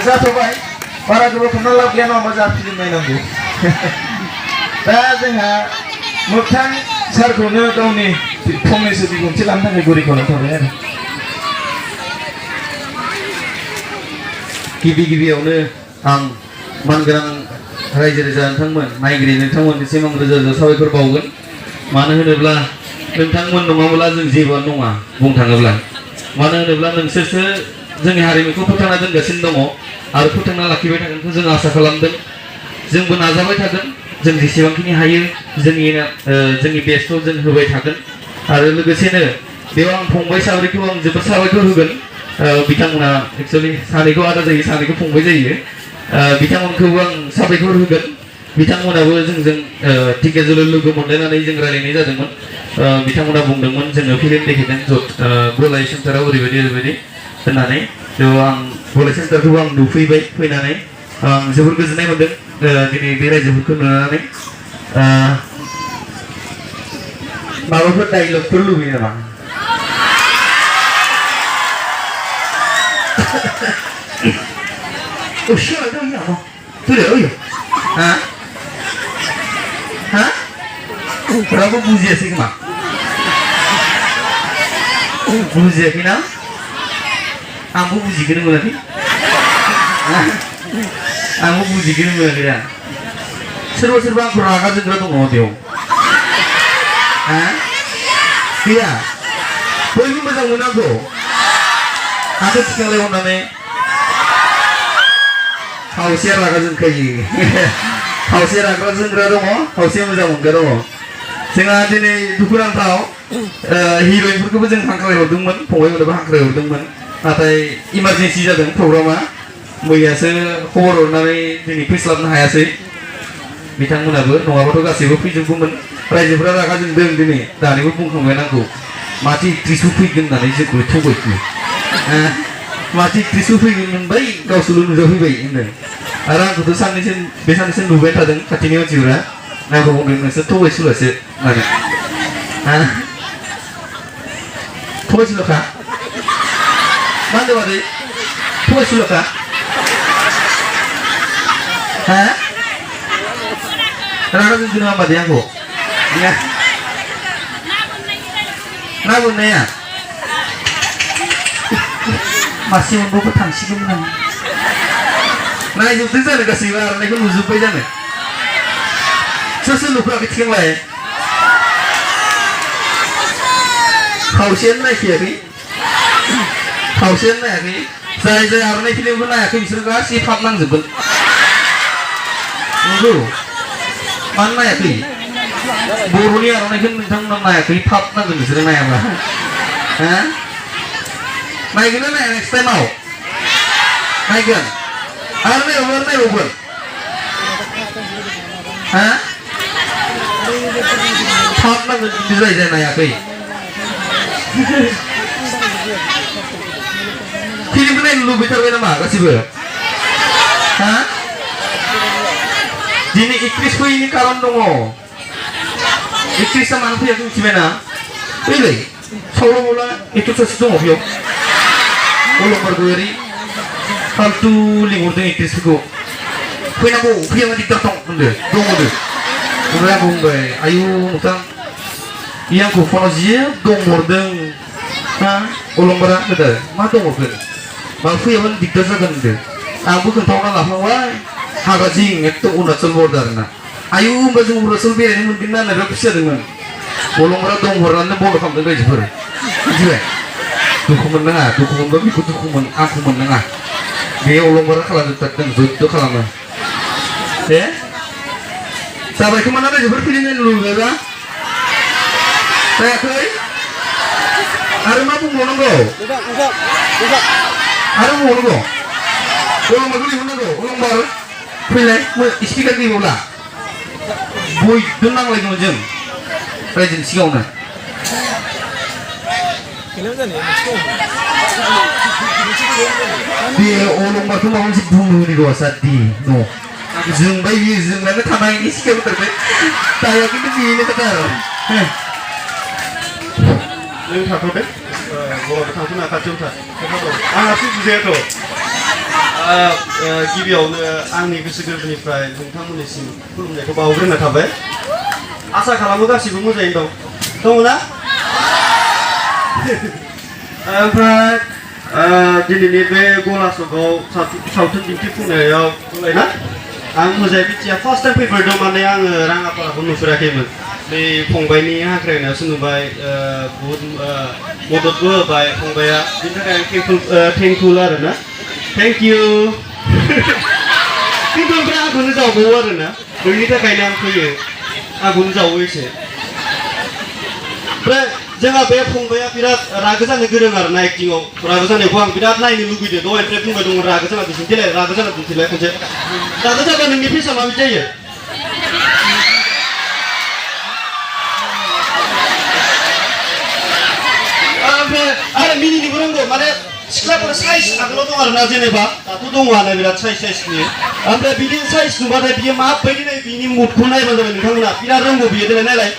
जाथ'बाय बारा गोबाव थांना लाब गैया नङा जाफिननायनांगौ दा जोंहा मोगथां सारखौनो गावनि फंनैसो बिबुंथि लानो थाखाय गुरै खालामना थाबाय आरो गिबियावनो आं मानगोनां रायजो राजा नोंथांमोन नायगिरि नोंथांमोननिसिम आं रोजा रोजा साबायखर बावगोन मानो होनोब्ला नोंथांमोन नङाब्ला जों जेबोआनो नङा बुंनो थाङोब्ला मानो होनोब्ला नोंसोरसो जोंनि हारिमुखौ फोथांना दोनगासिनो दङ आरो फोथांना लाखिबाय थागोनखौ जों आसा खालामदों जोंबो नाजाबाय थागोन जों जेसेबांखिनि हायो जोंनि बेस्टखौ जों होबाय थागोन आरो लोगोसेनो बेयाव आं फंबाय साब्रैखौ आं जोबोद साबायखर होगोन बिथांमोना एक्चुअलि सानैखौ आदा जायो सानैखौ फंबाय जायो बिथांमोनखौबो आं साबायखर होगोन बिथांमोनाबो जोंजों टिकेटजों लोगो मोनलायनानै जों रायलायनाय जादोंमोन बिथांमोना बुंदोंमोन जोङो फिल्म देखायदों गलाय सेन्टाराव ओरैबायदि होननानै आं गलाय सेन्टारखौबो आं नुफैबाय फैनानै आं जोबोर गोजोननाय मोन्दों दिनै बे रायजोफोरखौ नुनानै माबाफोर डायलगफोर लुबैयो नामा Oh, siapa tu yang apa? Tu dia, oh ya. Ha? Ha? Berapa puji sih kemana? Puji kena? Ambu puji kena berarti? Ambu puji kena berarti ya? Serba aku raga juga tu mau dia. Ha? Dia? Kau ini macam mana tu? Ada sekali orang ni. खावसे रागा जोंखायो खावसे रागा जोंग्रा दङ खावसे मोजां मोनग्रा दङ जोंहा दिनै दुखुनांथाव हिर'इनफोरखौबो जों हांख्रायहरदोंमोन फंबायमोननोबो हांख्रायहरदोंमोन नाथाय इमारजेन्सि जादों प्रग्रामा मैयासो खबर हरनानै दिनै फैस्लाबनो हायासै बिथांमोनाबो नङाबाथ' गासैबो फैजोबगौमोन रायजोफोरा रागा जोंदों दिनै दानिबो बुंखांबाय नांगौ माथो एक्ट्रिसबो फैगोन होननानै जोंखौ थगायखो माथो एक्ट्रिसबो फैगोन मोनबाय गावसोरल' नुजाफैबाय होनदों आरो आंखौथ' बे सानैसो नुबाय थादों खाथिनि मानसिफोरा आंखौ बुंदों नोंसोर थगायसुलासो होननानै थगायसुलाखा मा होनदों मादै थगायसुलाखा हा रागा जोंदों नामा मादै आंखौ ना बोननाया मासे मोनबावबो थांसिगौमोन आं नायजोबदों जानो गासैबो आर'नाइखौ नुजोब्बाय जानो सोर सोर नुफेराखै थिखांलाय खावसेयानो नायफैयाखै खावसेयानो नायाखै जाय आर'नाइ फिल्मखौ नायाखै बिसोर गासै फाब नांजोबगोन नंगौ मानो नायाखै बर'नि आर'नाइखौ नोंथांमोना नायाखै फाब नांगोन बिसोरो नायाब्ला हा नायगोन ना नाया नेक्स्ट टाइमाव नायगोन आरो नायबावगोन हा थाब नांगोन बिदि जाय नायाखै फिल्मखौ नायनो लुबैथारबाय नामा गासिबो हा दिनै एक्ट्रिस फैयैनि कारन दङ एक्ट्रिसआ मानो फैयाखै मिथिबायना फैलै सावला बावला एक्टर सासे दङ बेयाव अलंबार गयारि फाल्तु लिंहरदों एक्ट्रिसफोरखौ फैनांगौ फैयाबा दिगदार दं होनदों ओमफ्राय आंखौ बुंबाय आयु नोंथां बे आंखौ फनाव जि दंहरदों हा अलंबारा होदो मा दंहरगोन माबा फैयाबानो दिगदार जागोन होनदों आंबो खोन्थाहरना लाफ्लांबाय हाग्रा जिं एकदम अरुणाचल बर्डार ना आयु होनबा जों अरुणाचल बेरायनो मोनगोन ना होननाय बिराद खुसि जादोंमोन अलंबारा दंहरनानै बन्द' खालामदों रायजोफोर मिथिबाय दुखु मोननाङा दुखु मोनबा बेखौ आंखौ मोननाङा बे अलंबारा खालामजोबथारदों जय्य खालामो दे जाबाय खोमा ना रायजोफोर फिल्म नायनो लुबैबायबा जायाखै आरो मा बुंबावनांगौ आरो बुंबावनांगौ अलंबारखौ लिंहरनांगौ अलंबार फैलाय स्पिकार गैबावला बयजों नांलायदोंमोन जों रायजोनि सिगाङावनो बे अलंबारखौ माबा मोनसे बुंनो होनो साथि न' जोंबाय बियो जोंनानो थानायनि सिगां होथारबाय दाया खिन्थु बेनो खोथा आरो नों थाथ'दे बर'नो थांथ'ना खाथियाव था आंहासो बुजायाथ' गिबियावनो आंनि गोसो गोरबोनिफ्राय नोंथांमोननिसिम खुलुमनायखौ बावग्रोनाय थाबाय आसा खालामो गासिबो मोजाङैनो दं ना ओमफ्राय दिनैनि बे गलासकआव सावथुन दिन्थिफुंनायाव ना आं मोजाङै मिथिया फार्स्ट टाइम फैफेरदों माने आङो राङापाराखौ नुफेराखैमोन बे फंबायनि हांख्रायनायावसो नुबाय बहुद मददबो होबाय फंबाया बिनि थाखाय आं थेंकफुल आरो ना थेंक इउ खिन्थु ओमफ्राय आंखौनो जावबावो आरो ना नोंनि थाखायनो आं फैयो आंखौनो जावो एसे ओमफ्राय जोंहा बे फंबाया बिराद रागो जानो गोरों आरो ना एक्टिंआव रागो जानायखौ आं बिराद नायनो लुगैदों दहायनिफ्राय बुंबाय दङ रागो जाना दिन्थिलाय रागो जाना दिन्थिलाय खनसे रागो जाबा नोंनि फेसा माबायदि जायो ओमफ्राय आरो मिनिनोबो रोंगौ माने सिख्लाफोर साइज आगोलाव दं आरोना जेनेबा दाथ' दङआनो बिराद साइजनि ओमफ्राय बिदि साइज नुबाथाय बियो माबायदि नायो बिनि मुडखौ नायबानो जाबाय नोंथांमोना बिराद रोंगौ बियो देलाय नायलाय